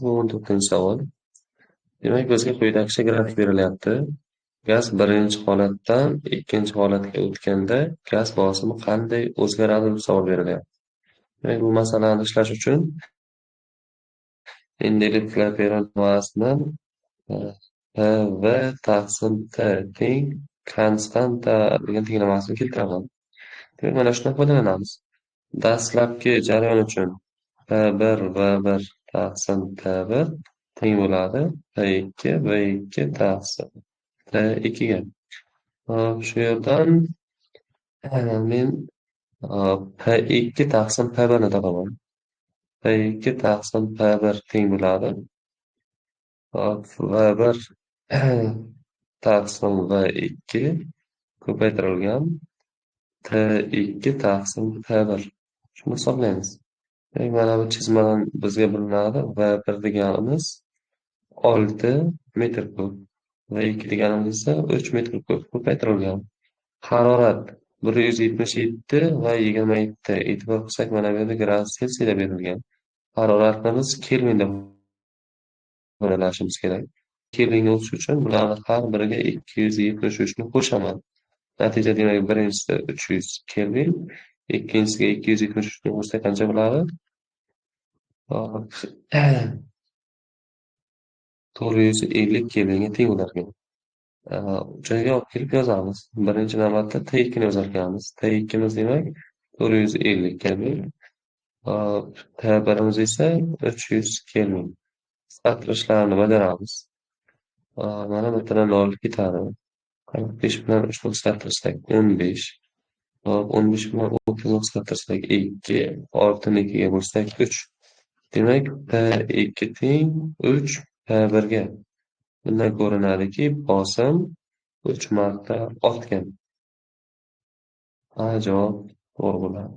Bu 14-savol. Demak, bizga quyidagicha grafik berilyapti. Gaz birinchi holatdan ikkinchi holatga o'tganda gaz bosimi qanday o'zgaradi deb savol berilyapti. Demak, bu masalani ishlash uchun Mendeleyev jamoasidan PV taqsim T teng konstanta degan tenglamasini keltiraman. Demak, mana shundan foydalanamiz. Dastlabki jarayon uchun P1 V1 taqsim T1 teng bo'ladi P2 V2 taqsim T2 ga. Hop, shu yerdan men P2 taqsim P1 ni topaman. P2 taqsim P1 teng bo'ladi. Hop, V1 taqsim V2 ko'paytirilgan T2 taqsim P1. Shuni hisoblaymiz. Demak, mana bu chizmadan bizga bilinadi, V1 deganimiz 6 metr kub, V2 deganimiz esa 3 metr kub ko'paytirilgan. Harorat 177 va 27. E'tibor qilsak, mana bu yerda gradus Selsiyda berilgan. Haroratni biz Kelvinda foydalanishimiz kerak. Kelvinga o'tish uchun bularni har biriga 273 ni qo'shaman. Natija, demak, birinchisida 300 Kelvin, ikkinchisiga 273 ni qo'shsak qancha bo'ladi? Hop, 450 Kelvinga teng bo'lar ekan. Joyiga olib kelib yozamiz. Birinchi navbatda T2 ni yozar ekanmiz. T2miz, demak, 450 Kelvin. Hop, T1imiz esa 300 Kelvin. Qisqartirishlarni bajaramiz. Mana bu yerdan 0 ketadi. 45 bilan 3 ni qisqartirsak 15. Hop, 15 bilan 30 ni qisqartirsak 2, 6 ni 2 ga bo'lsak 3. Demak, P2 teng 3 P1 ga. Bundan ko'rinadiki, bosim 3 marta ortgan. A javob to'g'ri bo'ladi.